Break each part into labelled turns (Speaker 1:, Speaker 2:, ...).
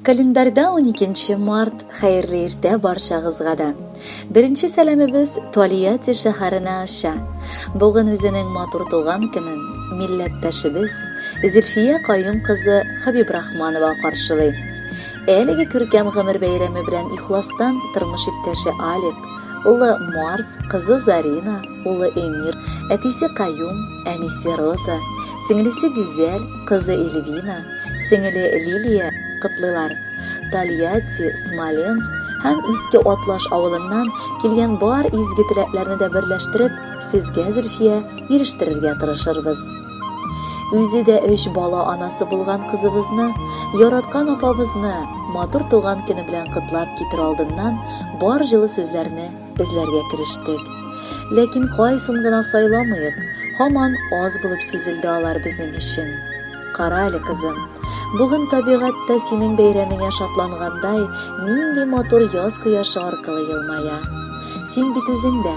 Speaker 1: Календарьда 12 март, хәерле иртә барчагызга да. Беренче сәламебез Тольятти шәһәренә аша. Бүген үзенең матур туган көнен милләттәшебез Зөлфия Каюм кызы Хәбибрахманова каршылый. Әлеге күркәм гомер бәйрәме белән ихластан тормыш иптәше Алик, улы Марс, кызы Зарина, улы Эмир, әтисе Каюм, әнисе Роза, сеңлесе Гүзәл, кызы Эльвина, сеңеле Лилия котлыйлар. Тольятти, Смоленск һәм Иске Атлаш авылыннан килгән бар изге теләкләрне дә берләштереп, сезгә, Зөлфия, ирештерергә тырышырбыз. Үзе дә өч бала анасы булган кызыбызны, яраткан апабызны матур туган көне белән котлап китер алдыннан бар җылы сүзләрне эзләргә керештек. Ләкин кайсын гына сайламыйк, һаман аз булып сизелде алар безнең өчен. Кара әле, кызым, бүген табигать тә синең бәйрәмеңә шатлангандай, нинди матур яз кояшы аркылы елмая. Син бит үзең дә,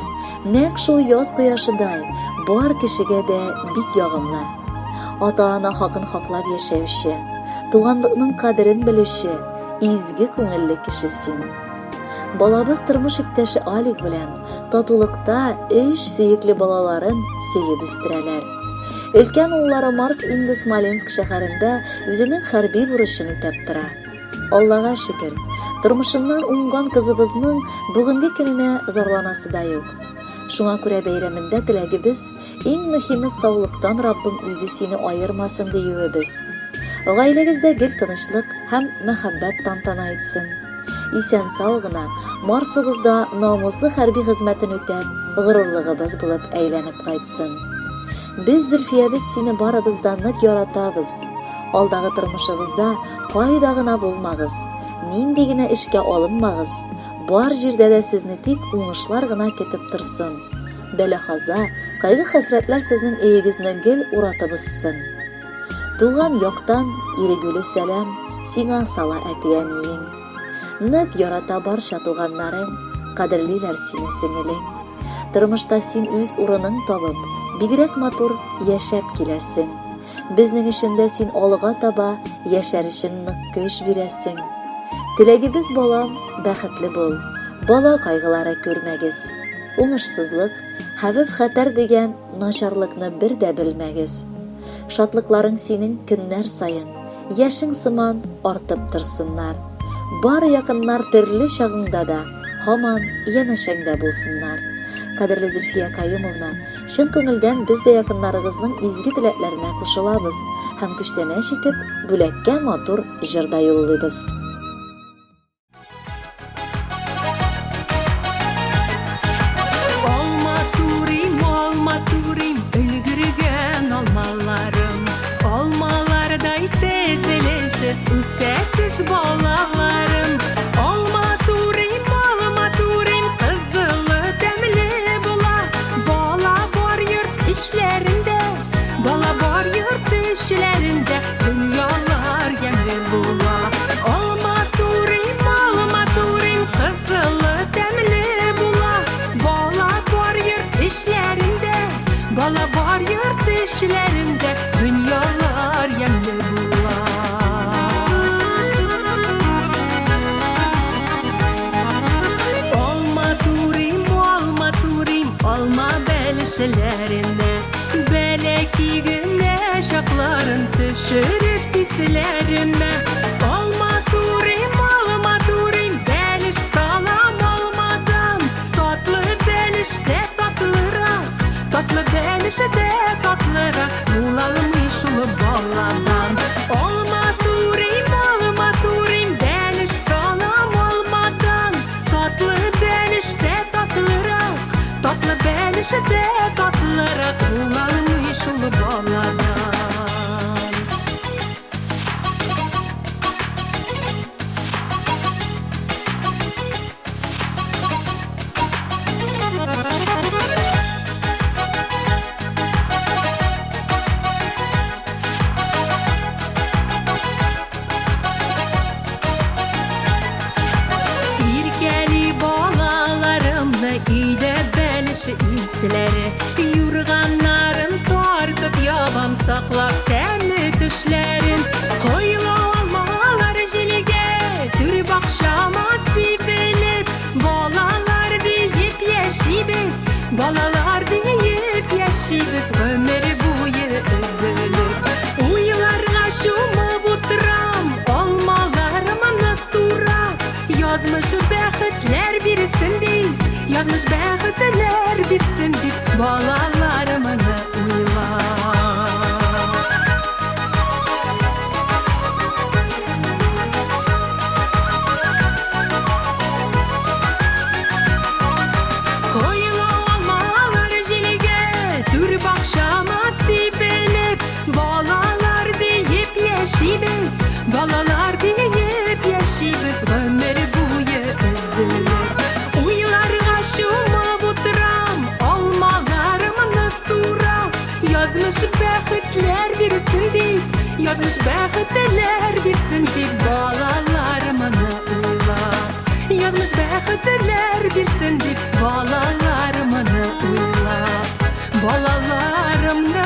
Speaker 1: нәкъ шул яз кояшыдай, бар кешегә дә бик ягымлы. Ата-ана хакын хаклап яшәүче, туганлыкның кадерен белүче, изге күңелле кеше син. Балабыз тормыш иптәше Алик белән татулыкта өч сөекле балаларын сөеп үстерәләр. Өлкән уллары Марс инде Смоленск шәһәрендә үзенең хәрби бурычын үтәп тора. Аллага шөкер, тормышыннан уңган кызыбызның бүгенге көненә зарланасы да юк. Шуңа күрә бәйрәмендә теләгебез, иң мөһиме саулыктан Раббым үзе сине аермасын диюебез. Гаиләгездә гел тынычлык һәм мәхәббәт тантана итсен. Исән-сау гына Марсыбызда намуслы хәрби хезмәтен үтәп, горурлыгыбыз булып әйләнеп кайтсын. Без, Зөлфиябез, сине барыбыз да нык яратабыз. Алдагы тормышыгызда кайда гына булмагыз, нинди генә эшкә алынмагыз, бар җирдә дә сезне тик уңышлар гына көтеп торсын. Бәла-каза, кайгы-хәсрәтләр сезнең өегезне гел уратып узсын. Туган яктан ирегүле сәлам сиңа сала әти-әниең. Нык ярата барча туганнарың, кадерлиләр сине сеңелең. Тормышта син үз урының табып, бигрәк матур яшәп киләсең. Безнең өчен дә син алга таба яшәр өчен нык көч бирәсең. Теләгебез, балам, бәхетле бул, бала кайгылары күрмәгез. Уңышсызлык, хәвеф-хәтәр дигән начарлыкны бер дә белмәгез. Шатлыкларың синең көннәр саен, яшең сыман артып торсыннар. Бар якыннар төрле чагыңда да, һаман янәшәңдә булсыннар. Кадерле Зөлфия Каюмовна, чын күңелдән без дә якыннарыгызның изге теләкләренә кушылабыз һәм күчтәнәч итеп, бүләккә матур җыр да юллыйбыз.
Speaker 2: Алма турыйм, алма турыйм, өлгергән алмаларым. Алмалардай тезелешеп үсәсез балаларым. Алма турыйм, алма турыйм, кызылы тәмле була. Бала бар йорт эчләрендә, бала бар йорт эчләрендә, дөньялар ямьле була. Алма турыйм, алма турыйм, кызылы тәмле була. Бала бар йорт эчләрендә, бала бар йорт эчләрендә, дөньялар ямьле була. Алма турыйм, алма турыйм, алма бәлешләренә. Бәләки генә чакларын төшереп исләремә. Алма турыйм, алма турыйм, бәлеш салам алмадан. Татлы бәлеш тә татлырак, татлы бәлеш тә татлырак, булалмый шул баладан. Алма турыйм, алма турыйм, бәлеш салам алмадан. Татлы бәлеш тә татлырак, татлы бәлеш тә татлырак, булалмый шул баладан. Иркәли балаларымны өйдә бәлеш исләре. Юрганнарын тартып ябам, саклап тәмле төшләрен. Коела алмалар җилгә. Язмыш бәхетләр бирсен дип, балаларымны уйлап. Коела алмалар җилгә, түр бакчама сибелеп, балалар диеп яшибез, балалар диеп яшибез, гомер буе өзелеп. Уйларга чумып утырам, алмаларымны турап, язмыш бәхетләр бирсен дип, язмыш бәхетләр бирсен дип, балаларымны уйлап. Язмыш бәхетләр бирсен дип, балаларымны уйлап. Балаларымны